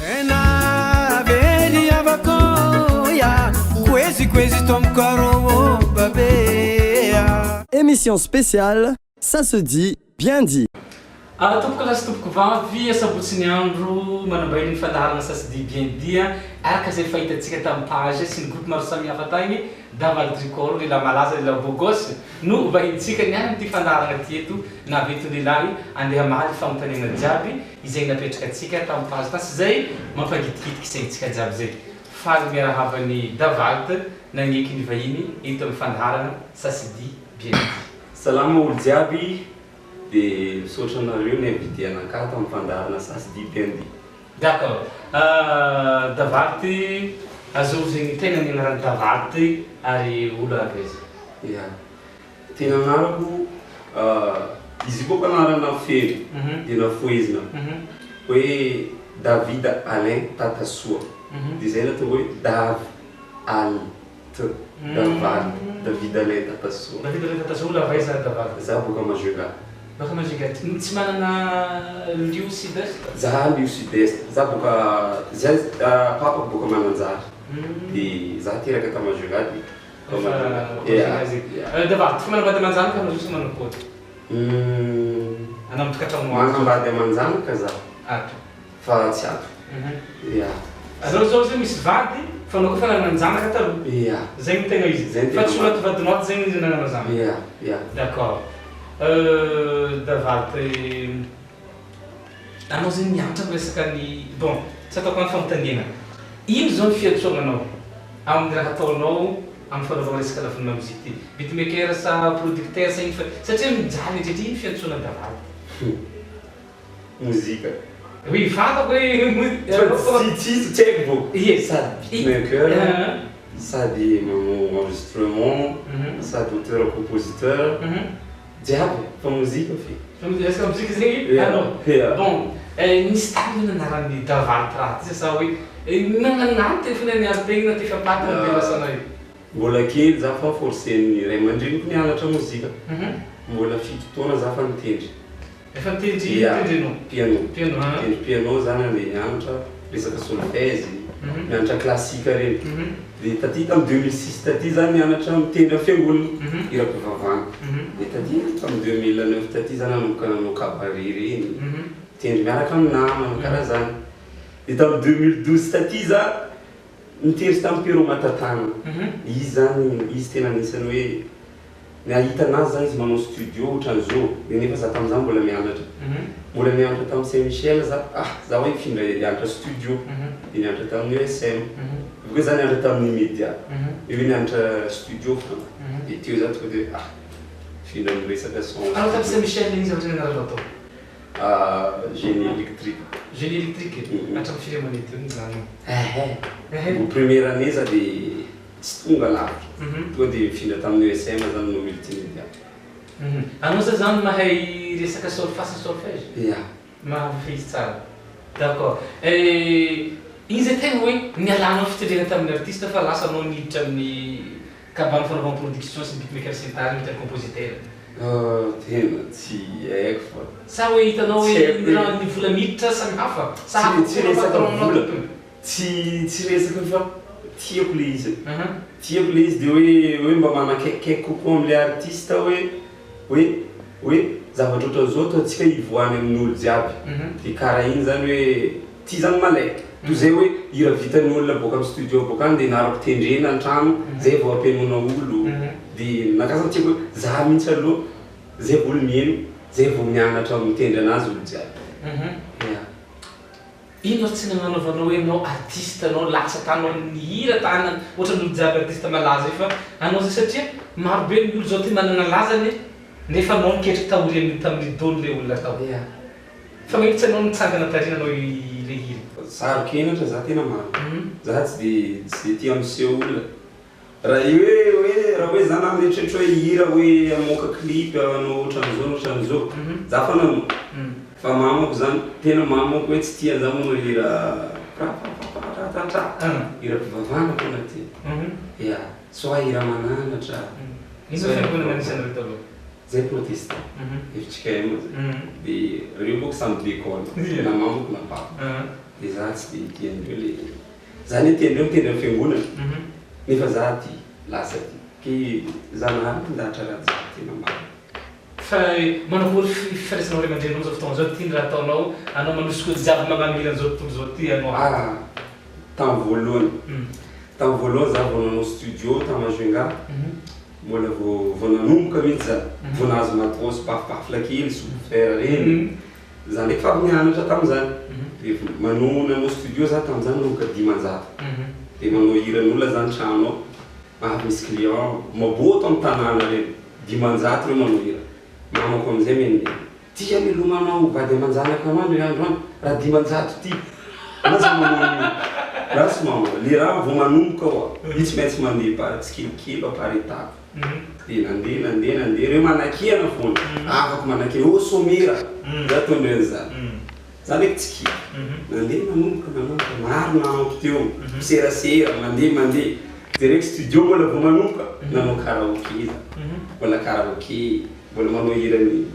Tena very avako ya kwezi kwezi tomkaro babea. Émission spéciale, ça se dit, bien dit. Tompoko lahy sy tompoko vavy, asabotsy ny andro manambahiny ny fandaharana Ça se dit bien dit. Araka izay fahitantsika tamin'ny page sy ny groupe maro samihafa tagny, Davalt Record, lehilahy malaza, lehilahy beau gosse no vahintsika niany amin'ity fandaharana ty eto. Navy eto lehilahy andeha hamaly fanontaniana jiaby izay napetraka antsika tamin'ny page tany sy izay mampangitikitika saintsika jiaby zay. Faly miarahaba an'i Davalt nagneky ny vahiny eto amin'ny fandaharana Ça se dit bien dit. Salama olo jiaby, de misaotra anareo ny invité anakahy tamin'ny fandaharana Ça se dit bien dit. D'accord. Davalt, azovy zegny tegna ny anaran'i Davalt ary olo avy aiza? Ya, tena anarako, izy io bôka anarana feno de nafohezina hoe David Alain Tatasoa, de zay natao hoe Dav Al T, Davalt, David Alain Tatasoa. David Alain Tatasoa, olo avy aiza Davalt? Za boaka Majunga. Boaka Majunga, tsy manana lio sud-est? Za lio sud-est, za boaka, za papako boaka Mananjary, de za teraka ta Majunga de ta Majunga. Efa zegny. Davalt, fa manambady aman-janaka anao sa manakôry? Anao mitokantrano ato? Manambady aman-janaka za. Ato. Fa tsy ato. Ya. Anao zao zay misy vady fa anao koa efa nanan-janaka taloha. Ya. Zay no tegna izy. Zay no Fa tegna tsy ho marina. anaty vadinao ato zegny izy nanana zanaka. Ya, ya. D'accord. Davalt, anao zegny mianatra amin'ny resaka ny, bon, tsy ataoko any fanontaniana. Ino zao ny fiantsoananao amin'ny raha ataonao amin'ny fanaovana resaka lafiny lamoziky ty? Beatmaker sa producteur sa ino fa satria mijaly indrindra ino fiantsoana Davalt? Mozika. Oui, fantako hoe Fa tsy tsy haiko bôka. Ie. Sady beatmaker, sady manao enregistrement, sady auteur compositeur, jiaby fa mozika fe. Fa resaka mozika zegny anao. Ya. Bon, nisy tany ve nanaran'ny Davalt raha ty sa hoe nagnano teny fona niaro tegna na ty fa paty na de lasa anao io? Mbola kely za fa forcen'ny ray aman-dreniko nianatra mozika. Mbola 7 taona za fa nitendry. Efa nitendry Ya, nitendrenao? piano. Piano, ah. Nitendry piano za nandeha nianatra resaka solfège, mianatra classique regny. De taty tamin'ny 2006 taty za nianatra mitendry amin'ny fiangonana, hiram-pivavahana. De taty tamin'ny 2009 taty za nanomboka nanao cabaret regny, mitendry miaraka amin'ny namana karaha zany. De tamin'ny 2012 taty za nitendry tamin'ny Pierrot Matatana. Izy zany, izy tena anisany hoe nahita anazy zany izy manao studio ohatran'izao, de nefa za tamin'izany mbola mianatra. Mbola mianatra tamin'ny Saint Michel za, ah za hoe hifindra hianatra studio, de nianatra tamin'ny ESM. Avy eo za nianatra tamin'ny Media, eo hoe nianatra studio foana. De teo za tonga de ah hifindra amin'ny resaka son. Anao tamin'ny Saint Michel iny zavatra nianaranao tao? Génie électrique. Génie électrique? Hatramin'ny firy année teo nijanona? Ehe. Mbo première année za de tsy tonga lavitra. Tonga de nifindra tamin'ny ESM za nanao multimédia. Anao za zany mahay resaka solfa sy solfège? Ya. Mahafehy tsara. D'accord. Iny zay tegna hoe nialanao fitendrena tamin'ny artiste fa lasa anao niditra amin'ny kabano fanaovana production sy beatmaker sy ny tariny ohatran'ny compositeur. Tena tsy haiko fa. Sa hoe hitanao hoe Tsy haiko ny raha ny vola miditra samy hafa? Sa Tsy hafa tsy kokoa resaka patron-nao vola. tompony? Tsy tsy resaka fa tiako le izy. Tiako le izy de hoe hoe mba manakaikikaiky kokoa am'le artiste hoe hoe hoe zavatra ohatran'izao ataontsika hivoahany amin'olo jiaby. De karaha iny zany hoe ty zany malay. Toy izay hoe hira vitan'ny olona boaka amin'ny studio boaka any de narako tendrena an-trano zay vao ampihainoana olo. De nakahy zany tiako hoe za mihitsy aloha zay vao olo miheno, zay vao mianatra mitendry anazy olo jiaby. Ya. Ino ary tsy nagnanaovanao hoe anao artiste anao lasa tany anao nihira tany ohatran'ny olo jiaby artiste malaza io fa anao zay satria maro be ny olo zao ty manana lazany nefa anao niketriky taorian'ny tamin'ny dôny le olona tao. Ya. Fa magnino tsy anao nitsangana tary nanao le hira? Saro-kenatra za tena marina. Za tsy de tsy de tia miseho olona. Raha io hoe hoe raha hoe za na mieritreritra hoe hihira hoe hamoaka clip hanao ohatran'izao na ohatran'izao, za fa nanao. Fa mamako zany, tena mamako hoe tsy tia an'za manao hira pra-pa-pa-pa-tra-tra-tra. Hiram-pivavahana tena tiako. Ya, soit hira mananatra. Inona fiangonana nisy anareo taloha? Zay protestant, FJKM zay. De reo bôka samy d'école, na mamako na papako. De za tsy de tiandreo le za ne tiandreo mitendry amin'ny fiangonana nefa za ty lasa ty ke Zanahary mandahatra raha jiaby tena marina. Fa manakory fifandraisanao ray aman-dreninao amizao fotoagna zao ty ny raha ataonao anao manosika olo jiaby magnano hira an'izao tontolo zao ty anao. Ah tamin'ny voalohany tamin'ny voalohany za vao nanao studio ta Majunga mbola vao vao nanomboka mihitsy za vao nahazo matos bafibafla kely subwoofer reny za ndraiky fa avy nianatra tamin'izany de manao nanao studio za tamin'izany nanomboka 500 de manao hiran'olona zany trano ao avy misy client maboto amin'ny tanàna reny 500 reo manao hira mamako amizay menimeny ty amelomanao vady aman-janaka anao ndray andro any raha 500 ty anao tsy manao an'io raha tsy mama le raha vao manomboka oa io tsy maintsy mandeha par tsikelikely par étape de nandeha nandeha nandeha reo manakiana foana afaka manakiana ô somera za ataondreny zany za ndraiky tsy kivy nandeha nanomboka nanomboka maro namako teo miserasera mandeha mandeha direct studio mbola vao manomboka nanao karaoke za mbola karaoke mbola manao hirany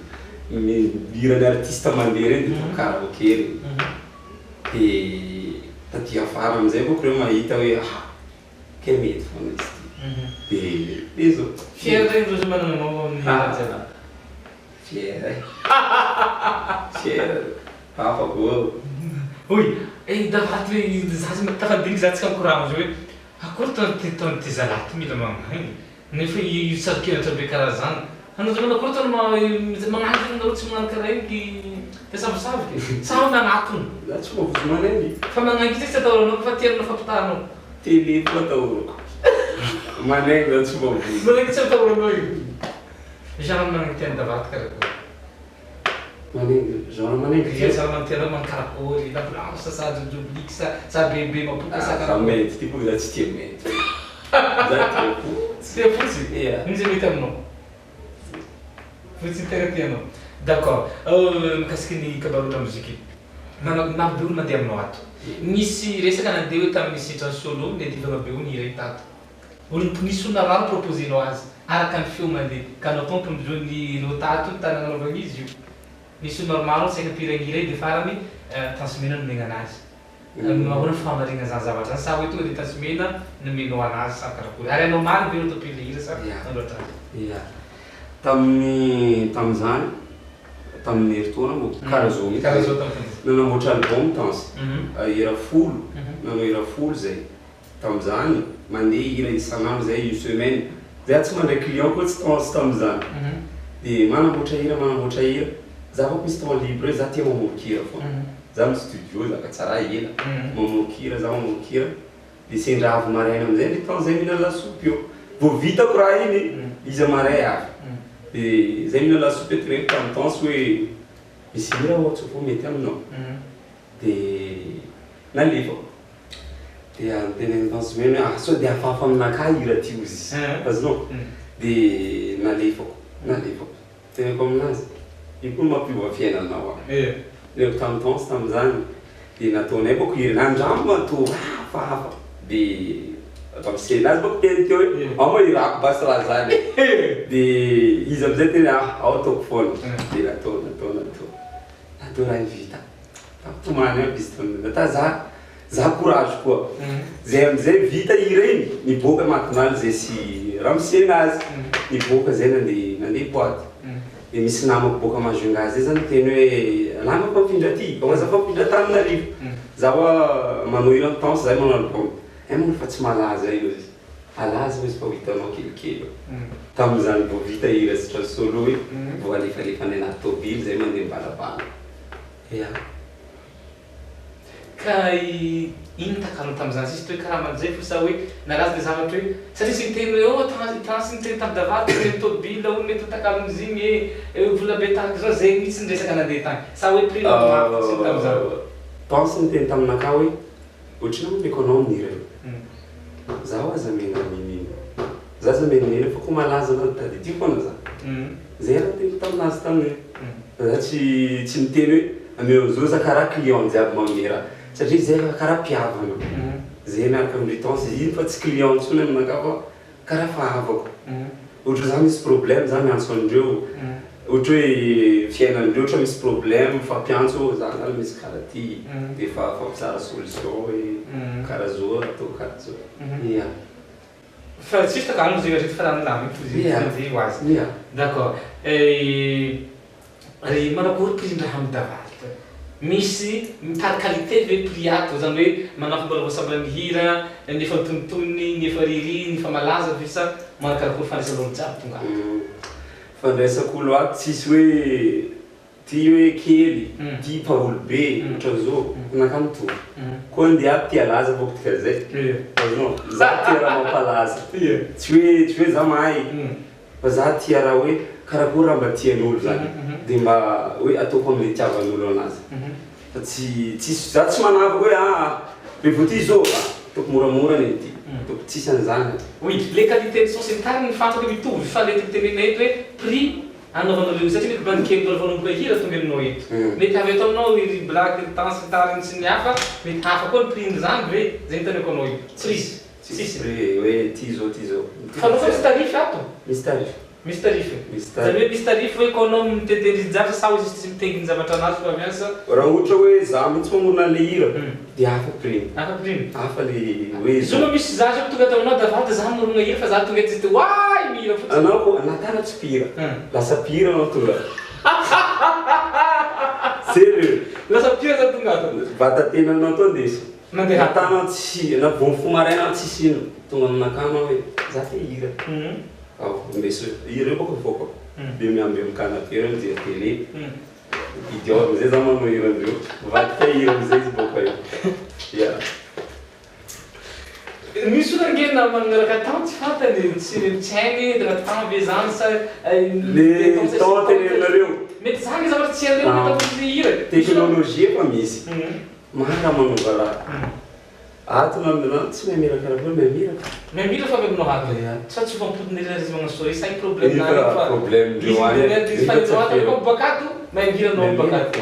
hirany artiste mandeha reny de atao karaoke reny de taty afara amizay bôko reo mahita hoe ah ke mety foana izy ty de de zao. Fier regny reo zay manana anao amin'ny Ah. raha jiaby. Fier e, fier papako. Oy, eh davaty hoe za zay tafadiniky za tsika mikoragna zao hoe akory taony ty zalahy ty mila magnagny nefa io saro-kenatra be karaha zany. Anao zao manao akory taony magnano zany anareo tsy magnano karaha igny ky te savosaviky sa magnatony. Za tsy mavozo manengy. Fa magnangy izy tsy atahoranao fa tianao fampitahanao. Télé koa atahorako. Manengy za tsy mavozo. Magnangy tsy atahoranao io. Genre magnangy tian'ny davaty karakory. Manengy genre manengy Ia genre magnangy tianao magnano karakory, la blanche sa jojoblique sa bebe mapoka sa Ah, fa karakory. mainty ty boka za tsy tia mainty. Za tia fotsy. Tsy tia fotsy? Ia. Ino zay mety aminao? Fotsy tegna tianao. D'accord. Mikasiky ny kabaroa lamoziky. Manao maro be olo mandeha aminao ato. Nisy resaka nandeha hoe tamin'ny sitrany solo niadivana be olo niray tato. Olo nisy olona rano proposenao azy araka ny feo mandeha ka anao tompony zo ny ireo tato ny tany nanaovana izy io. Nisy olona maromaro saika mpirahira de farany Tence Mena nomena anazy. Ahoana ny fahamarinana zany zavatra zany sa hoe tonga de Tence Mena nomenao anazy sa karakory? Ary anao marina ve no atao mpirahira sa nanoratra azy? Ia. Tamin'ny tamin'izany tamin'ny herintaona moa karaha zao mihitsy. Karaha zao tamin'ny Nanamboatra album Tence. Hira 10 nanao hira 10 zay. Tamin'izany mandeha hira isan'andro zay une semaine. Zay tsy mandray client koa tsy Tence tamin'izany. De manamboatra hira manamboatra hira. Za bôko misy temps libre za tia mamorokira foana. Za amy studio zaka tsara ela. Mamorokira za mamorokira. De sendra avy maraina amizay le temps zay mihinana lasopy eo. Vao vitako raha iny izy amaray avy. De zay mihinana lasopy eo teneniko tamin'ny Tence hoe misy hira ohatry vao mety aminao. De nalefako. De anteneniny Tence Mena hoe ah sao de hafahafa aminakahy hira ty ozy izy. Azonao? De nalefako nalefako. Teneniko aminazy io koa mampiova fiainanao ah. Teneniko tamin'ny Tence tamin'izany de nataonay bôko hira nandramo atao hafahafa. De ramose-nazy bôko teny teo hoe ao moa hirako basy raha zany. De izy amizay teny ah ao ataoko foana. De natao natao natao. Natao raha iny vita. Tomany aby izy tamin'io. Ta za courage koa. Zay amizay vita hira iny niboaka matinale zay sy ramose-nazy. Niboaka zay nandeha nandeha boîte. De misy namako boaka Majunga zay zany teny hoe lahy mampampindra ty, fa za fampindra Antananarivo. Za hoa manao hira amin'ny Tence zay manao album. Eh moa fa tsy malaza io izy. Alaza izy fa ho hitanao kelikely eo. Tamin'izany vao vita hira sitra solo iny, vao alefalefa any anaty tôbily zay mandeha mibalabala. Ia. Ka ino takalony tamin'izany sisy toe karaha manjay fo sa hoe nalaza le zavatra hoe satria sy niteny hoe oh Tence niteny tamin'ny davaty niteny tôbily hono mety ho takalony izy igny e vola be tahaka zao zay mihitsy ny resaka nandeha tany sa hoe prix mafy sy tamin'izany. Tence niteny taminakahy hoe ohatrino moa omeko anao amin'ny hira io. Zaho aza mena ninino. Za aza menimena fa koa malaza anao tadidio foana za. Zay raha niteny taminazy tamin'io. Za tsy niteny hoe ameo zao za karaha client jiaby manome raha satria zay karaha mpihavana. Zay miaraka amin-dry Tence iny fa tsy client intsony aminakahy fa karaha fa havako. Ohatra za misy problème za miantso andreo. Ohatra hoe fiainandreo ohatra misy problème mifampiantso za zany misy karaha ty de efa mifampizara solution hoe karaha zao atao karaha zao. Ya. Fa tsy juste calme zegny fa raha milamigny fo zegny mandeha ho azy. Ya. D'accord. Ry manakory prix-ndraha amy Davalt? Misy mitady qualité ve prix ato? Zany hoe manafo mbola vao sambany mihira, ny efa antonontonony, ny efa riri, ny efa malaza ve sa manakarakôry fandraisan'olo jiaby tonga ato? Fandraisako olo ato tsisy hoe ty hoe kely, ty fa olo be ohatran'izao, anakahy mitovy. Koa andeha ato tia laza bôko dikan'izay. Azonao? Za tia raha mampalaza. Tsy hoe tsy hoe za mahay fa za tia raha hoe karakory raha mba tian'olo zany de mba hoe ataoko am'le itiavan'olo anazy. Fa tsy tsisy za tsy manavaka hoe ah revo ty zao ah ataoko moramora ny ty, ataoko tsisy an'zany. Oui, le qualité ny son sy ny tariny fantako hoe mitovy fa le tiako tenenina eto hoe prix anaovanareo satria mety bandy kely mbola vao hanomboka hira tonga aminao eto. Mety avy eto aminao ry Black, ry Tence, ry tariny sy ny hafa, mety hafa koa ny prix-n'izany ve? Zay no teneniko anao io. Tsisy. Tsisy prix hoe ty zao ty zao. Fa anao fa misy tarif ato? Misy tarif. Misy tarif. Misy Zany hoe tarif. misy tarif hoe koa anao miteniteny jiaby sa hoe juste mitenginy zavatra anazy fa avy any sa? Raha ohatra hoe za mihitsy mamorona an'le hira de hafa prix-ny. Hafa prix-ny. Hafa le hoe Zao moa misy za zao tonga ato aminao Davalt za mamorona hira fa za tonga eto juste oay mihira fotsiny. Anao koa Natana tsy mpihira. Lasa mpihira anao tonga. Sérieux. Lasa mpihira za tonga ato. Vatatenanao to ndeso. Nandeha. Natana tsy na vao mifoha maraina tsisy ino. Tonga aminakahy anao hoe za te hihira. Ao ndeso hira io bôka avoakako. De miamby amin'ny canapé reo mijery télé. Idiot amizay za manao hirandreo. Mivadika hira amizay izy bôka eo. Ya. Misy olona ange na manaraka temps tsy fantany, tsy tsy hainy raha temps ve zany sa Le temps teneninareo. Mety zany le zavatra tsy hainareo mety ataon'ny le hira. Teknolojia efa misy. Maro raha manova raha. Ato na na tsy mahay mihira karakory mahay mihira. Mahay mihira fa avy aminao ato. Ya. Sa tsy fampodina irery izy magnano soirée sa problème Io na fa problème ndreo any. Izy fa izy ato koa mibaka ato mahay mihira anao mibaka ato.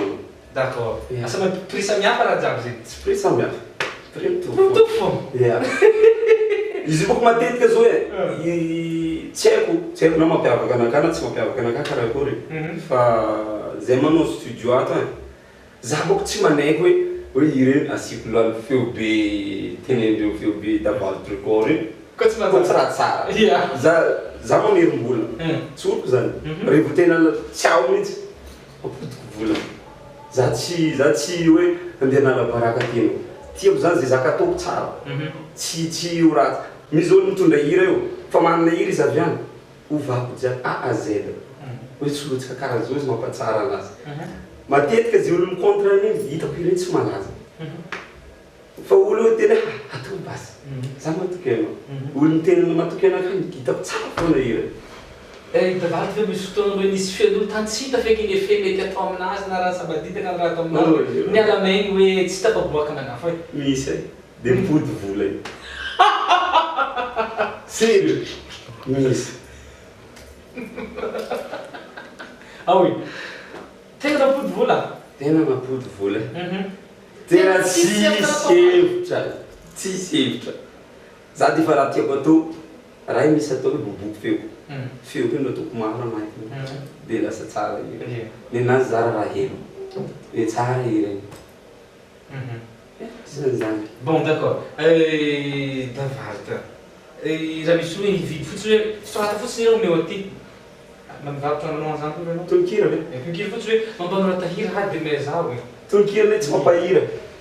D'accord. Ya. Asa ma prix samihafa raha jiaby zegny. Tsy prix samihafa. Prix mitovy foana. Mitovy foana. Ya. Izy io bôko matetika zao e, tsy haiko, tsy haiko na mampiavaka anakahy na tsy mampiavaka anakahy karakory fa zay manao studio ato e, za bôko tsy manaiky hoe hoe ireny asiako lany feo be tenenindreo feo be Davalt record io Koa tsy koa tsy raha tsara. Ya. Za za mamerim-bola. Tsoriko zany. Revo tena tsy ao mihitsy ampodiko vola. Za tsy za tsy hoe andeha hanala baraka tena. Tiako zany zay zaka ataoko tsara. Tsy tsy ho ratsy. Misy zao olo mitondra hira io fa manana hira izy avy any ovako jiaby A à Z. Hoe solotsika karaha zao izy mampatsara anazy. Matetika zay olo mi-contre an'iny hitako ireny tsy malaza. Fa olo io tena hoe atao basy. Za matoky anao. Olo tena matoky anakahy hitako tsara foana hira. Davalt ve misy fotoana hoe nisy feon'olo tany tsy hita feky iny effet mety atao aminazy na raha sabadidaka na raha atao aminazy miala maigny hoe tsy tafaboaka nanafo e. Misy e. De mipody vola io. Sérieux. Misy. Ah oui. Tena nampody vola. Tena nampody vola. Tena tsisy hevitra. Tsisy hevitra. Za de efa raha tiako atao, raha io misy atao hoe boboko feoko. Feoko io no ataoko maro anatiny. De lasa tsara hira. Nenazy zara raha heno. De tsara hira iny. Zany zany. Bon d'accord. Davalt. Raha misy hoe hividy fotsiny hoe sorata fotsiny eo omeo aty. Mivarotra anao an'izany koa ve anao? Tononkira ve? Tononkira fotsiny hoe mampanorata hira ha de mezaho e. Tononkira le tsy mampahira.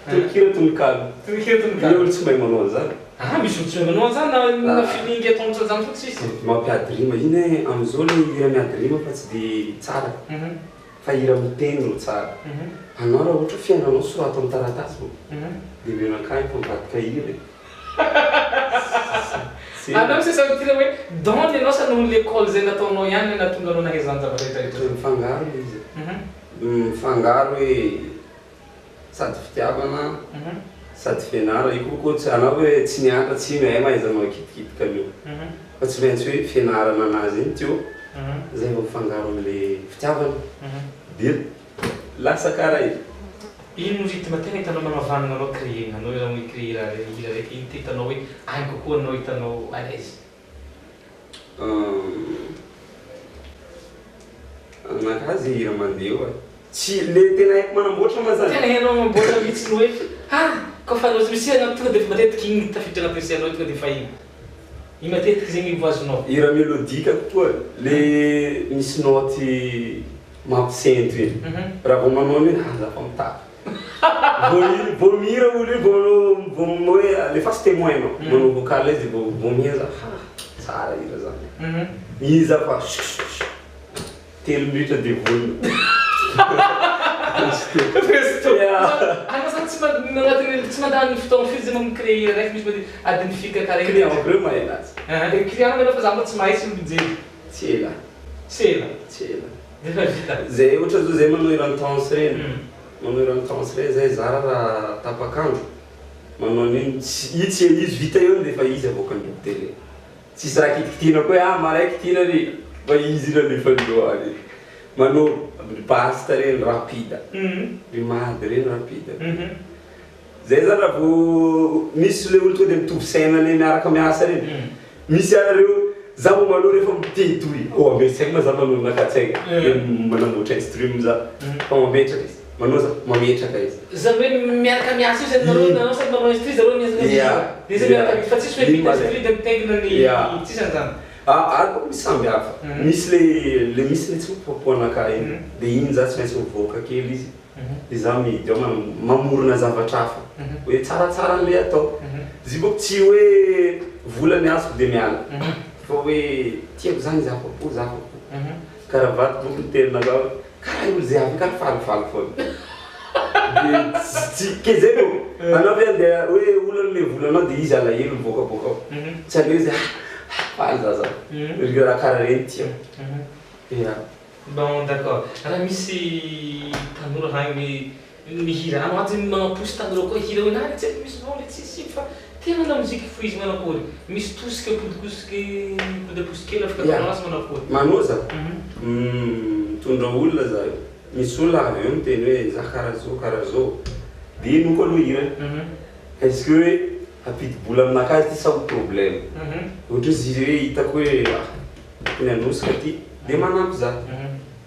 Tononkira tononkalo. Tononkira tononkalo. Io olo tsy mahay manao an'izany. Ah misy olo tsy mahay manao an'izany na na feeling atao ohatran'izany fotsiny izy. Mampiady rima iny e, am'izao le hira miady rima fa tsy de tsara. Fa hira miteny no tsara. Anao raha ohatra fiainanao sorato amin'ny taratasy vao de omeo anakahy fa mivadika hira e. Anao se sentir hoe don ny anao sa noho l'école zay nataonao ihany no nahatonga anao nahay zany zavatra rehetra rehetra zany? Mifangaro le izy e. Mifangaro hoe sady fitiavana sady fianarana, io koa koa tsy anao hoe tsy nianatra tsy ino hay mahaizanao hikitikitika an'io fa tsy maintsy hoe fianarana anazy iny teo zay vao mifangaro am'le fitiavana de lasa karaha io. Ino rythme tena hitanao manavanana anao créer anao raha hoe créer raha hira raiky ino ty hitanao hoe agny kokoa anao hitanao à l'aise? Aminakahy zay hira mandeha eo e. Tsy le tena haiko manamboatra ma zany. Tena hainao mamboatra mihitsy ny hoe ah koa fa misy hira tonga dia matetiky igny tafiditra agnatin'ny sainao tonga dia efa igny. Igny matetiky zegny vao azonao. Hira mélodique koa le misy note mampisento igny. Raha vao manao an'igny ah za fa mitapy. Vao iny vao mihira olo iny vao manao vao hoe alefaso témoin anao. Manao vocal izy vao vao mihira za ah tsara hira zany. Iny za fa 3 minitra dia vonona. Anao zany tsy agnatin'ny tsy mandany fotoagna firy zay mi-créer hira raiky misy mety adiny firy karaha Client reo mahay anazy. Ah, client aloha fa za mbo tsy mahay tsy mijery. Tsy ela. Tsy ela. Tsy ela. Defa vita. Zay ohatra zao zay manao hira trance reny. Manao hira trance reny zay zara raha tapak'andro. Manao an'iny tsy i tsy izy vita eo defa izy avoakan'ny télé. Tsisy raha kitikitina koa hoe ah maray kitina ry fa izy iny alefandreo any. Manao basta reny rapide. Ry mady reny rapide. Zay zany raha vao misy le olo tonga de mitovy saina le miaraka miasa reny. Misy anareo za vao manao rehefa mitety hoe oh ampiasaiko ma za manao nakatsegna. De manamboatra instrument za. Fa mametraka izy. Manao za mametraka izy. Zany hoe miaraka miasa io zany nareo nareo sady manao instru zareo miasa. De zay miaraka fa tsisy hoe vita instru de mitaingina ny tsisy an'izany. Ah ary koa misy samby hafa. Misy le le misy le tsy mipoapoanakahy iny. De iny za tsy maintsy mivoaka kely izy. De za mihidy ao mamorona zavatra hafa. Hoe tsaratsara an'le atao. Izy io bôko tsy hoe vola ny azoko de miala. Fa hoe tiako zany izy afa-po za afa-po. Karaha vadiko bôko niteny anakahy hoe karaha olo zay avy io karaha falifaly foana. De tsy ke zay bôko. Anao ve andeha hoe olo anome volanao de izy alahelo mivoakaboaka ao. Tsy aleo izy ah faly za zany. Raha karaha reny tiako. Ya. Bon d'accord. Raha misy tanora hagny mihira anao aty manamposy tanora koa hira hoe na tsy haiko misy vao le tsisy fa tena la musique fo izy manakory. Misy tosika apodikosiky apodiaposy kely afaka ataonao azy manakory. Manao za. Mitondra olona za io. Misy olona avy eo miteny hoe za karaha zao karaha zao. De ino koa aloha hira. Est-ce que hoe hampidi-bola aminakahy ty sa ho problème? Ohatra hoe izy hoe hitako hoe ah tokony hanosika ty de manampy za.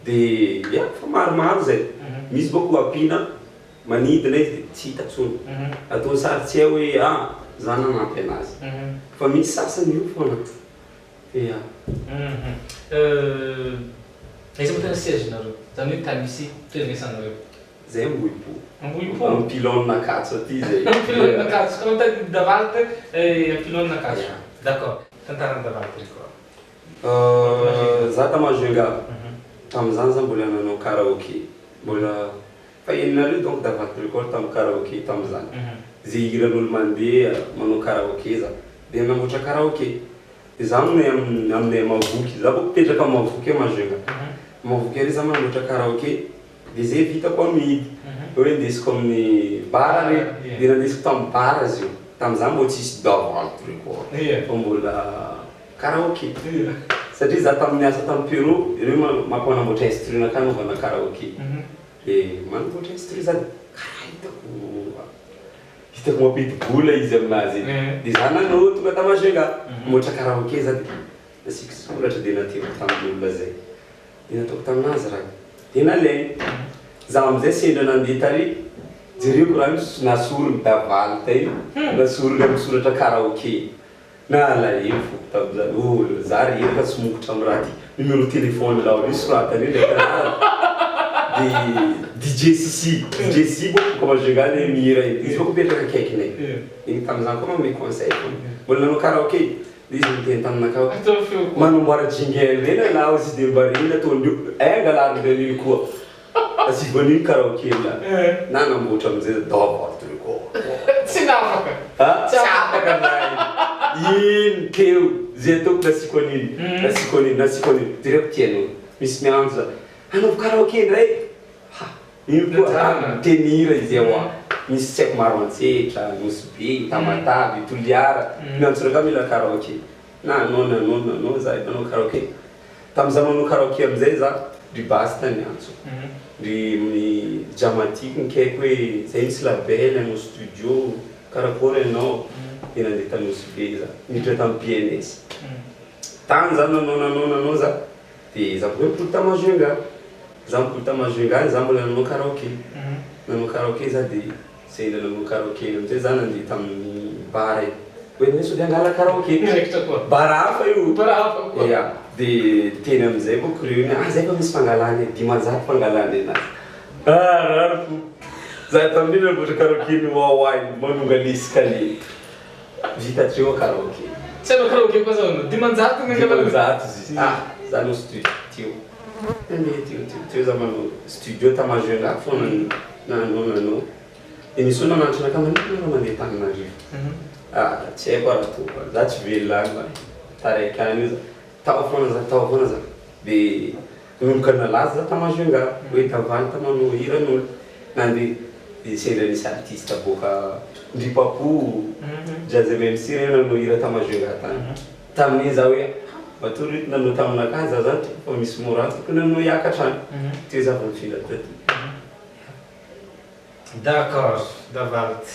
De ya fa maromaro zay. Misy bôko ampiana manidina izy de tsy hita tsony. Ataony sary tsy hay hoe ah za nanampy anazy. Fa misy sasany io foana. Ya. Aiza moa tena siège nareo? Zany hoe tany misy toerana isanareo. Zay Ambohipo. Ambohipo. Amin'ny pylône Ankatso aty zay. Amin'ny pylône Ankatso. Ka mitady Davalty amin'ny pylône Ankatso. D'accord. Tantarany Davalty record. Za ta Majunga. Tamin'izany za mbola nanao karaoké. Mbola fa eninareo donc Davalty record tamin'ny karaoké tamin'izany. Zay hiran'olo mandeha manao karaoké za. De namboatra karaoké. De za aminay aminay Mahavoky. Za bôko mipetraka amin'ny Mahavoky à Majunga. Mahavoky ary za manamboatra karaoké. De zay vitako amidy. Hoe ndesiko amin'ny bar re. De nandesiko tamin'ny bar izy io. Tamin'izany mbô tsisy Davalty record. Fa mbola karaoké. Satria za tamin'ny asa tamin'ny Pérou, ireo mampanamboatra instru nakà anaovana karaoké. De manamboatra instru za karaha hitako hitako mampidi-bola izy aminazy iny. De za nanao tonga ta Majunga. Mamboatra karaoké za de nasiako soratra de nateriko tamin'olona zay. De nataoko taminazy raha. De nalainy. Za amizay sendra nandeha tary jereko raha io nasoriny Davalty io. Nasoriny amin'ny soratra karaoké. Nalahelo foko tamin'izany. Oh za reraka tsy mokotra amin'ny raha ty. Numéro téléphone laolo io soratany io ndraiky anarany. De DJ Sisi, DJ Sisi bôko boka Majunga le mihira iny. Izy bôko mipetraka akaikinay. Igny tamin'izany koa manome conseil foana. Mbola nanao karaoké. De izy niteny taminakahy hoe Atao feo koa. manamboara jingle reny anao izy de mba reny ataondreo. Eh angalarindreo an'iny koa. Asivo an'iny karaoké la. Nanamboatra amizay za Davalty record. Tsy nafaka. Ah, tsy afaka anahy. Iny teo zay ataoko nasiako an'iny. Nasiako an'iny, nasiako an'iny. Jereko tianao. Misy miantso za. Anaovy karaoké ndray. Ha, iny koa ah, miteny hira izy ao ah. Misy tsy haiko Maroantsetra, Nosy Be, Tamatave, Toliara. Miantso raka mila karaoké. Nanao nanao nanao za nanao karaoké. Tamin'izaho manao karaoké amizay za, ry Basta niantso. Ry ny Jamatic nikaiko hoe zay misy label anao studio, karakory anao. De nandeha ta Nosy Be za, niditra tamin'ny PNS. Tany za nanao nanao nanao za, de za bôka nipody ta Majunga. Za mbola ta Majunga za mbola nanao karaoké. Nanao karaoké za de sendra nanao karaoké amizay za nandeha tamin'ny bar iny. Hoe ndeha sao de hangala karaoké. Raikitra koa. Bar hafa io. Bar hafa koa. Ya, de teny amizay bôko reo iny, ah zay fa misy fangalana e, 500 fangalana anazy. Ah rary fo. Za tamin'iny nanamboatra karaoké ny Wawa iny, manonga l'escalier. Vita hatreo karaoké. Tsy hanao karaoké koa zao anao. 500 ny angalana. 500 izy. Ah, za nanao studio teo. Nandeha teo teo teo za manao studio ta Majunga foana nanao nanao. De nisy olona nanantona anakahy maninona anao mandeha Antananarivo? Ah, tsy haiko raha toa. Za tsy velona any fa taraiky any io za. Tao foana za, tao foana za. De nanomboka nalaza za ta Majunga hoe Davaly ta manao hiran'olo. Nandeha de sendra nisy artiste boaka ndry Papou, Jazz MMC reo nanao hira ta Majunga tany. Tamin'iny za hoe matoa ry nanao taminakahy za zany tokony fa misy moral tokony hanao hiakatra any. Teo za vao nifindra taty. D'accord, Davalt.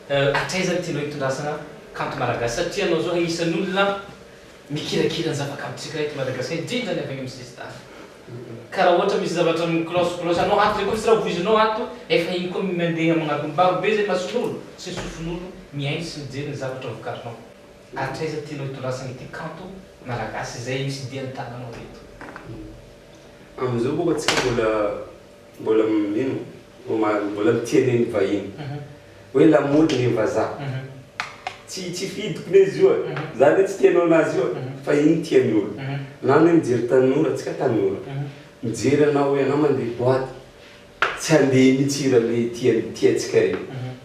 Hatraiza no tianao hitondrasana kanto malagasy satria anao zao anisan'olona mikirakira ny zavakantontsika eto Madagasikara indrindra ny avy any amin'ny sisintany. Ka raha ohatra misy zavatra mi-cloche-cloche anao ato zay koa misy raha voizinao ato efa iny koa mandeha magnaraka maro be zay mason'olo sy ny sofin'olo mihaino sy mijery ny zavatra vokarinao. Hatraiza tianao hitondrasana ity kanto malagasy izay misy dian'ny tananao eto? Amin'izao bôka tsika mbola mbola ino mbola mitia ny vahiny hoe lamaody ny vazaha tsy tsy fidiko ne izy io e za ne tsy tianao anazy io e fa iny tian'ny olo na ne mijery tanora tsika tanora mijery anao hoe anao mandeha boîte tsy handeha mihitsy hira le tia tiantsika regny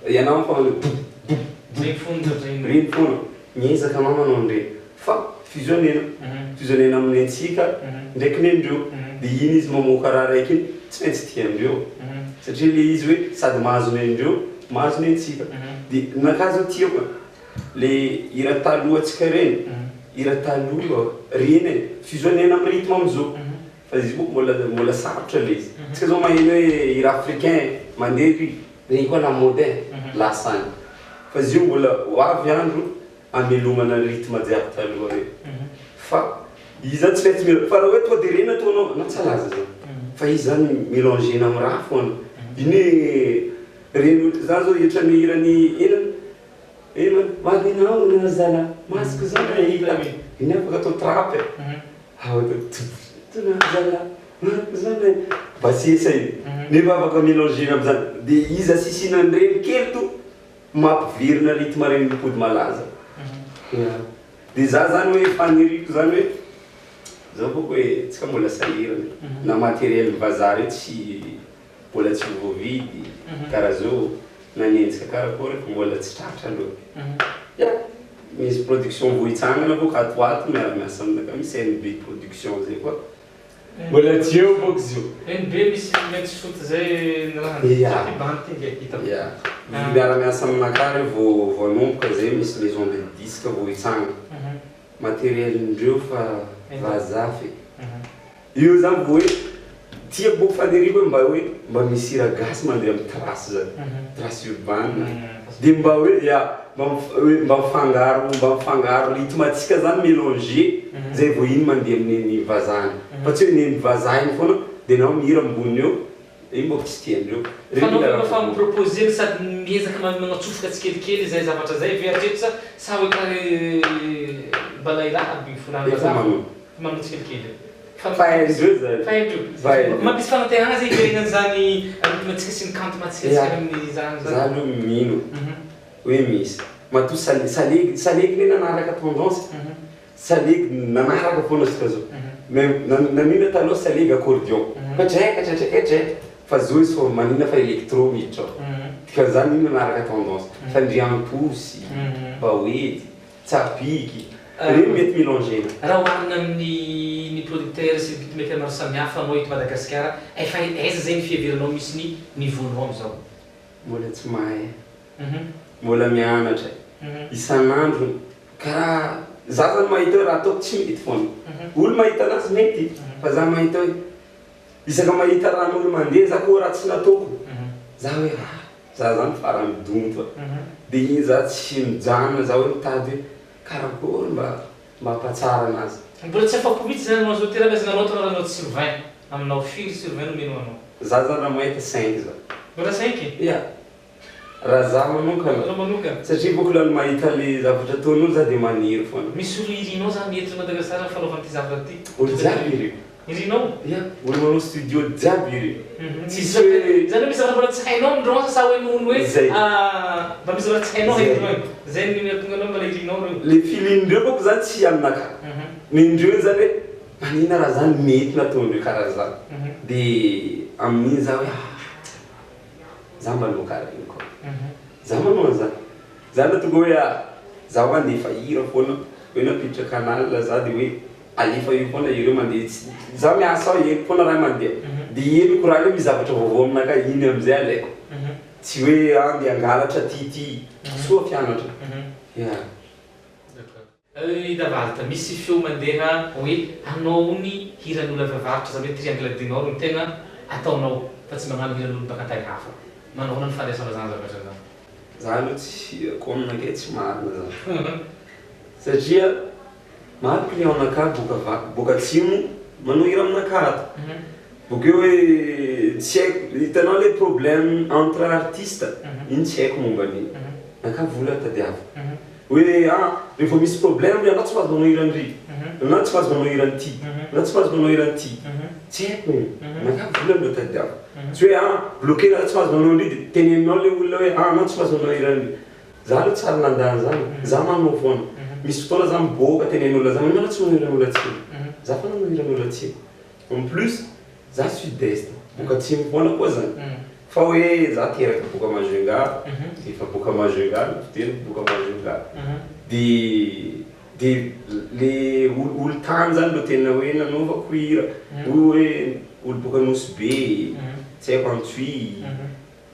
ianao fa manao bob bob bob Regny foana zavatra iny. regny foana miezaka anao manao an'regny fa fusionnena fusionnena amin'ny antsika ndraiky nendreo de iny izy mamoaka raha raiky iny tsy maintsy tiandreo satria le izy hoe sady mahazo nendreo mahazo nentsika de nakahy zao tiako le hira taloha antsika reny hira taloha reny e fusionnena amin'ny rythme amizao fa izy io mbola mbola sarotra le izy tsika zao maheno hoe hira africain mandeha ry regny koa lamode e lasa any fa izy io mbola ho avy andro amelomana rythme jiaby taloha reny fa izy zany tsy maintsy mila fa raha hoe tonga de reny ataonao anao tsy halaza zany fa izy zany mélangena amin'ny raha foana iny hoe reny zany zao ohatran'ny hirany inona ino maninao zala masiko zany hita iny afaka atao trap e ah zala zany basesa iny nefa afaka mélangena am'zany de izy asisinan'ireny kely to mampiverina rythme reny mipody malaza. Ya. De za zany hoe faniriko zany hoe zao boko hoe tsika mbola sahirana na matériel vazaha reo tsy mbola tsy voavidy karaha zao nanenjika karakory fa mbola tsy tratra aloha. Ya, misy production vao hitsangana bôka ato ato miara-miasa aminakahy misy NB production zay koa. Mbola tsy eo bôka izy io. NB misy mainty foty zay raha Ya. bandy ty hitako. Ya. Miara-miasa aminakahy reo vao vao hanomboka zay misy maison de disque vao hitsangana. Matériel-ndreo fa vazaha fe. Io zany vao hoe tiako bôka faniriako hoe mba hoe mba misy hira gasy mandeha amin'ny trace zany. Trace urbaine. De mba hoe ya mba hoe mba mifangaro mba mifangaro rythme antsika zany mélanger zay vao iny mandeha amin'ny vazaha iny. Fa tsy hoe neny vazaha iny foana de anao mihira amboniny eo iny bôka tsy tiandreo. Fa anao ve fa miproposer sady miezaka manatsofoka tsikelikely zay zavatra zay ve hatreto sa sa hoe kare mba iraha aby folany Efa vazaha? manao. Manao tsikelikely. Fa haindreo zany. Fa haindreo. Fa haindreo. Mampisy fanantenana zay iverenan'izany rythme antsika sy ny kanto matsika Ya. amin'ny zany Za zany. aloha mino hoe misy. Matoa sale salegy salegy ne nanaraka tendance. Salegy nanaraka foana tsika zao. Mais nanina taloha salegy accordéon. Katreka katreka katreka. Fa zao izy fa manina fa électro miditra ao. Dikan'izany iny nanaraka tendance. Fandriam-posy, baoety, tsapiky. Reny mety mélangena. Raha oharina amin'ny ny producteur sy ny beatmaker maro samihafa anao eto Madagasikara, efa aiza zay ny fiheveranao misy ny niveau-nao amizao? Mbola tsy mahay. Mbola mianatra. Isan'andro karaha za zany mahita hoe raha ataoko tsy mety foana. Olo mahita anazy mety fa za mahita hoe isaka mahita rahan'olo mandeha za koa raha tsy nataoko. Za hoe ah za zany farany donto. De iny za tsy mijanona za hoe mitady hoe karakory mba mampatsara anazy. Mbola tsy afapo mihitsy zany anao zao ty raha lazaina anao tanao tsy 20. Aminao firy sur 20 nomenao anao? Za zany raha mahita 5 za. Mbola 5? Ya. Raha za manokana. Anao manokana. Satria boko lany mahita le zavatra ataon'olo za de maniry foana. Misy olo irinao zany eto Madagasikara fanaovana ity zavatra ity? Olo jiaby iriko. Irinao? Ya, olo manao studio jiaby iriko. Tsisy hoe. Zany hoe misy zavatra mbola tsy hainao amindreo sa hoe noho ny hoe Zay. mba misy zavatra tsy hainao Zay. hainao e. Zay no mahatonga anao mbola irinao reo. Le feeling-ndreo boko zany tsy aminakahy. Nendreo zany hoe manina raha zany mety nataondreo karaha zany. De amin'iny za hoe ah za manao karaha iny koa. Za manao an'zany. Za na tonga hoe ah za ho andefa hira foana hoe nampiditra canal za de hoe alefa io foana ireo mandeha tsy za miasa ao henoko foana raha mandeha. De henoko raha io misy zavatra vaovao aminakahy iny amizay alaiko. Tsy hoe andeha hangalatra ty ty soa fianatra. Ya. D'accord. Davalta, misy feo mandeha hoe anao ny hiran'olo avy avaratra, zany hoe triangle du nord no tegna ataonao fa tsy magnano hiran'olo baka an-tany hafa. Manao ahoana ny fandraisanao zany zavatra zany? Za aloha tsy ko aminakahy tsy marina zany. Satria maro client anakahy boaka ava- boaka atsimo manao hira aminakahy ato. Bôkeo hoe tsy haiko, hitanao le problème entre artiste, iny tsy haiko momba an'iny. Nakahy vola tadiaviko. Hoe ah rehefa misy problème anao tsy mahazo manao hiran'ry, anao tsy mahazo manao hiran'ity, anao tsy mahazo manao hiran'ity. Tsy haiko iny. Nakahy vola no tadiaviko. Tsy hoe ah bloqué anao tsy mahazo manao an'ry de teneninao le olona hoe ah anao tsy mahazo manao hiran'ry. Za aloha tsy ary nandà an'zany, za manao foana. Misy fotoana za miboaka tenenin'olona zany, anao tsy manao hiran'olo atsimo. Za fa nanao hiran'olo atsimo. En plus za sud est, boaka atsimo foana koa zany. Fa hoe za teraka boaka Majunga, efa boaka Majunga no fiteniko boaka Majunga. De de le olo olo tany zany no tena hoe nanaovako hira. Hoe olo boaka Nosy Be, tsy haiko Antsohihy,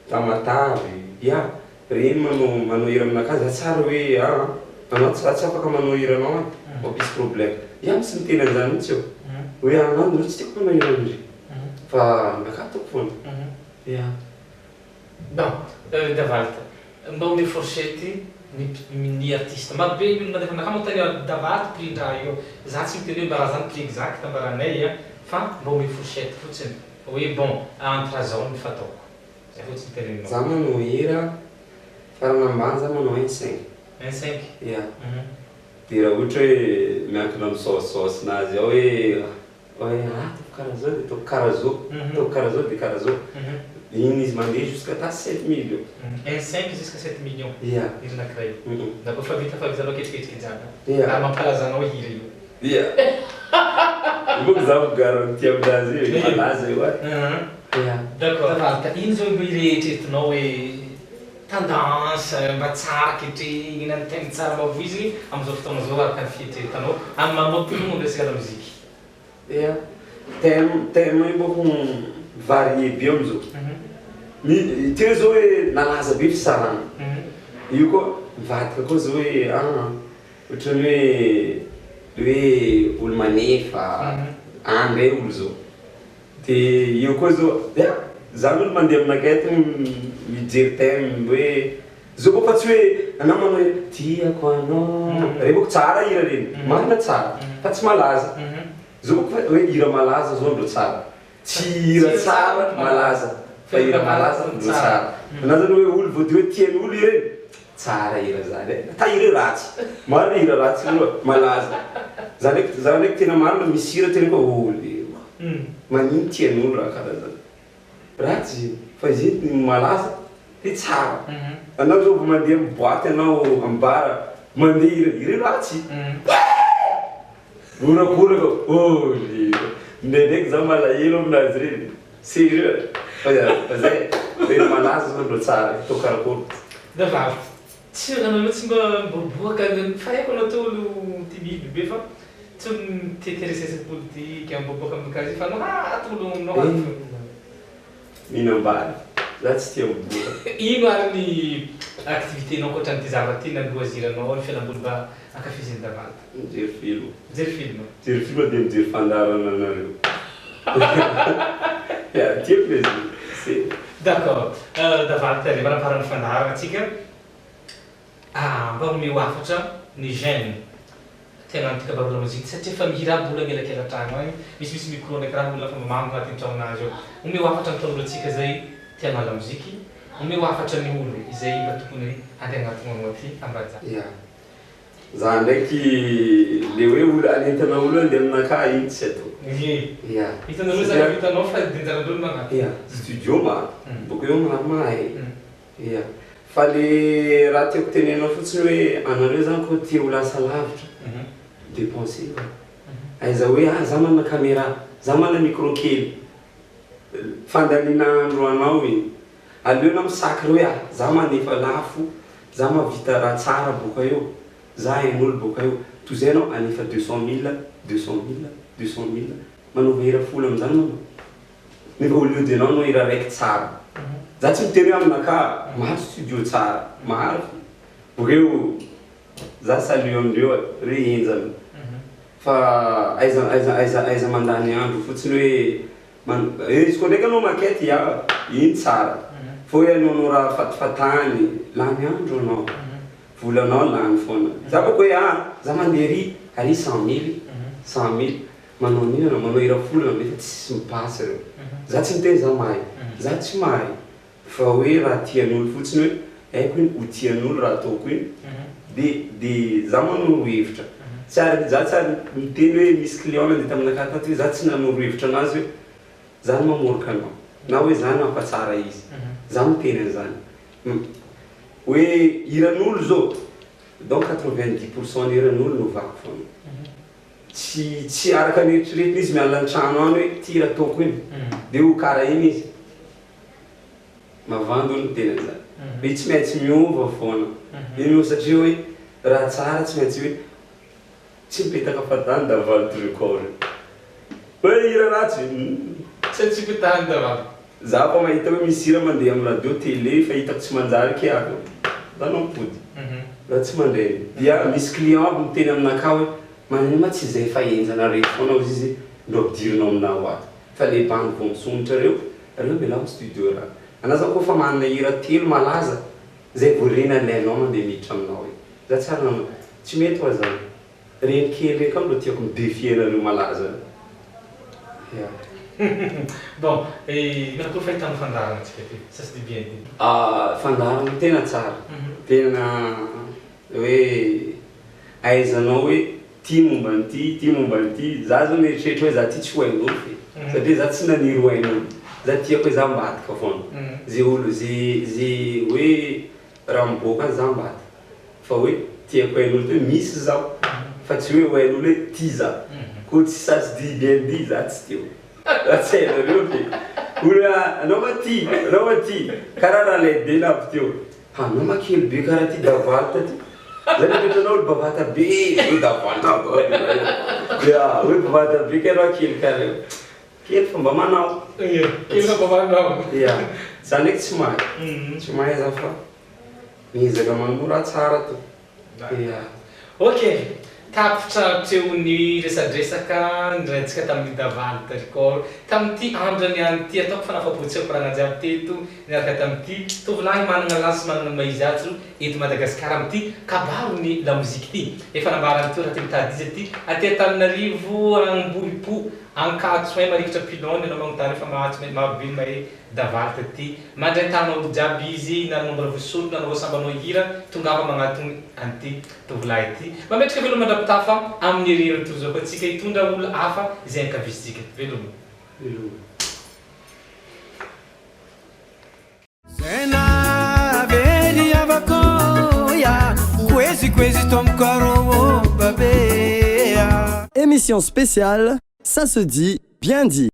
Tamatave, ya reny manao manao hira aminakahy za tsara hoe ah anao za tsy afaka manao hiranao e, mampisy problème. Ya misy miteny an'zany mihitsy eo. Hoe anao anao tsy tiako manao hiran'ndry. Fa aminakahy ataoko foana. Ya. Bon, Davalta, mba omeo fourchette ny ny artiste. Maro be ny olona mandefa aminakahy moa tany Davalta prix-ndraha io. Za tsy miteny hoe mba raha zany prix exact ambaranay a, fa mba omeo fourchette fotsiny hoe bon entre zao ny fataoko. Zay fotsiny teneninao. Za manao hira farany ambany za manao un cinq. Un cinq? Ya. De raha ohatra hoe miankina amin'ny saosisaosinazy ao hoe hoe ah ataoko karaha zao de ataoko karaha zao, ataoko karaha zao de karaha zao. Iny izy mandeha jusqu'à ta 7 millions. Un cinq jusqu'à 7 millions? Ya. Hira anankiray. D'accord, fa vita fa vitanao ketriketriky jiaby. Ya. Ary mampalaza anao hira io. Ya. Io manko za mi-garantie aminazy io, malaza io e. Ya. D'accord. Davalta, ino zao mba eritreretinao hoe tendance mba tsara ketrehina, ny thème tsara mba voiziny amin'izao fotoana izao araka ny fieritreretanao amin'ny maha mampinono resaka lamoziky? Ya. Thème thème io manko varié be amizao. Ny teo zao hoe nalaza be fisarahana. Io koa mivadika koa zao hoe ah ohatran'ny hoe hoe olo manefa any ndray olo zao. De io koa zao ya za aloha mandeha aminakahy ato mijery thème hoe zao koa fa tsy hoe anao manao hoe tiako anao reny bôko tsara hira reny marina tsara fa tsy malaza. Zao bôko fa hoe hira malaza zao ndrô tsara. Tsy hira tsara malaza fa hira malaza ndrô tsara. Anao zany hoe olo vao de hoe tian'olo ireny tsara hira zany e. Ta hira ratsy. Marina hira ratsy aloha malaza. Za ndraiky za ndraiky tena marina misy hira tena hoe oh leroa. Magnino tian'olo raha karaha zany. Ratsy izy io fa izy iny malaza de tsara. Anao zao vao mandeha amy boîte anao amy bar mandeha hira hira ratsy. Mihorakoraka oh leroa. Ndraindraiky za malahelo aminazy reny. Sérieux fa fa zay reny malaza zao ndrô tsara atao karakory. Davalta, tsy anareo tsy mba miboaboaka fa haiko anao to olo timide be fa tsy mi-t'intéresser politique miboaboaka amin'ny karaha zay fa anao ato olo aminao ato. Mihinam-bary, za tsy tia miboaka. Ino ary ny activité-nao ankoatran'ity zavatra ity na ny loisir-nao, ny fialamboly mba ankafizin'i Davalta? Mijery film. Mijery film. Mijery film dia mijery fandaharana anareo. Ya, tiako le izy. C'est. D'accord. Davalta, le manamparan'ny fandaharana antsika. Mba omeo hafatra ny jeunes. Te hagnano ty kabaro lamoziky ty satria fa mihira aby olo agnelakelan-tragno agny, misimisy micro ndraiky raha olona fa mamango agnatin'ny tragnonazy ao. Omeo hafatra ny tanora antsika zay te hagnano lamoziky, omeo hafatra ny olo izay mba tokony handeha agnatogno anao aty am raha jiaby. Ya. Za ndraiky le hoe olo anentana olo andeha aminakahy igny tsy ataoko. Ie. Ya. Hitanareo zany hitanao fa dinjaran-dreo ny magnatona. Ya. Studio maro. Bôka eo maro mahay. Ia. Fa le raha tiako tenenina fotsiny hoe anareo zany koa te ho lasa lavitra, depenser va. Aiza hoe ah za manana camera, za manana micro kely. Fandaniana andro anao iny. Aleo enao mi-sacre hoe ah za manefa lafo, za mahavita raha tsara boka eo, za hain'olo boka eo. Toy izay enao hanefa 200 mille, 200 mille, 200 mille, manova hira 10 amizany manao. Nefa au lieu de enao hanao hira raiky tsara. Za tsy miteny hoe aminakahy maro studio tsara, maro. Bokeo za salut amindreo e, reo henjana. Fa aiza aiza aiza aiza mandany andro fotsiny hoe man- izy koa ndraiky anao maquette ya, iny tsara. Fa hoe hanaonao raha fatifatany, lany andro anao. Volanao lany foana. Za bôka hoe ah za mandeha ary, ary 100 mille, 100 mille. Manao an'ino anao, manao hira 10 anao nefa tsisy mipasy reo. Za tsy miteny za mahay, za tsy mahay. Fa hoe raha tian'olo fotsiny hoe haiko iny ho tian'olo raha ataoko iny, de za manoro hevitra. Tsy ary za tsy ary miteny hoe misy client nandeha taminakahy tato hoe za tsy nanoro hevitra anazy hoe za no mamorika anao na hoe za nampatsara izy. Za miteny an'izany. Hoe hiran'olo zao, donc 90% ny hiran'olo no ovako foana. Tsy araka ny eritreretina izy miala an-trano any hoe ty raha ataoko iny, de ho karaha iny izy. Mavandy hono ny tenany zany. Hoe tsy maintsy miova foana. Ino satria hoe raha tsara tsy maintsy hoe tsy mipetaka fahatany Davalo record. Hoe hira ratsy. Tsy mpitany Davalo. Za fa mahita hoe misy hira mandeha amin'ny radio, télé fa hitako tsy manjary ke avy eo. Za mampody. Za tsy mandray. Dia misy client aby miteny aminakahy hoe manino ma tsy zay fa henjana reto foana hozy izy ndro ampidirinao aminao ato. Fa le bandy vao misondrotra reo, reo mialao amin'ny studio raha. Anah zao koa fa manana hira telo malaza, zay vao reny alainao mandeha miditra aminao io. Za tsy ary nanao. Tsy mety hoa zany. Reny kely reny koa mba tiako mi-défier anareo malaza reo. Ya. Bon, manakory fahitanao fandaharana antsika ty? Ça se dit bien dit. Fandaharana tena tsara. Tena hoe ahaizanao hoe ty momba an'ity, ty momba an'ity. Za zao mieritreritra hoe za ty tsy ho hain'olo fe. Satria za tsy naniry ho hain'olo. Za tiako hoe za ambadika foana. Ze olo, ze ze hoe raha miboaka any za ambadika. Fa hoe tiako hain'olo ty hoe misy zaho. Fa tsy hoe ho hain'olo hoe ty za. Koa tsy ça se dit bien dit za tsy teo. Za tsy hainareo fe. Olo hoe anao ma ty, anao ma ty. Karaha raha lehibe na avy teo. Anao ma kely be karaha ty Davalo taty. Zay mieritreritra anao olo bavata be, hoe Davalo Davalo. Ya, hoe bavata be kay anao kely karaha io. Kely fa mba manao. Kely fa mba manao. Ya. Za ndraiky tsy mahay. Tsy mahay za fa miezaka manao raha tsara to. Ya. Ok, tapitra hatreo ny resadresaka niraintsika tamin'i Davalo Record tamin'ity andro niany ity. Ataoko fa nafapo-tsy koragna jiaby teto niaraka tamin'ity tovolahy manana lahy sy manana ny maha izy azy eto Madagasikara amin'ity kabaro ny lamoziky ity. Efa nambarany teo raha te mitady izy aty aty Antananarivo Ambohipo Ankatso ein marikitra pylone anao magnontany fa mahatso mety maro be ny mahe Davalo taty. Mandray tanana olo jiaby izy na nombre voasolo na anao sambanao hira tongava magnatogny an'ity tovolahy ity. Mametraka veloma mandrapitafa amin'ny herihery toy izao koa tsika hitondra olo hafa izay ankavizintsika. Veloma. Veloma. Zena very avako ya kwezi kwezi tomkaro babea. Émission spéciale, ça se dit, bien dit.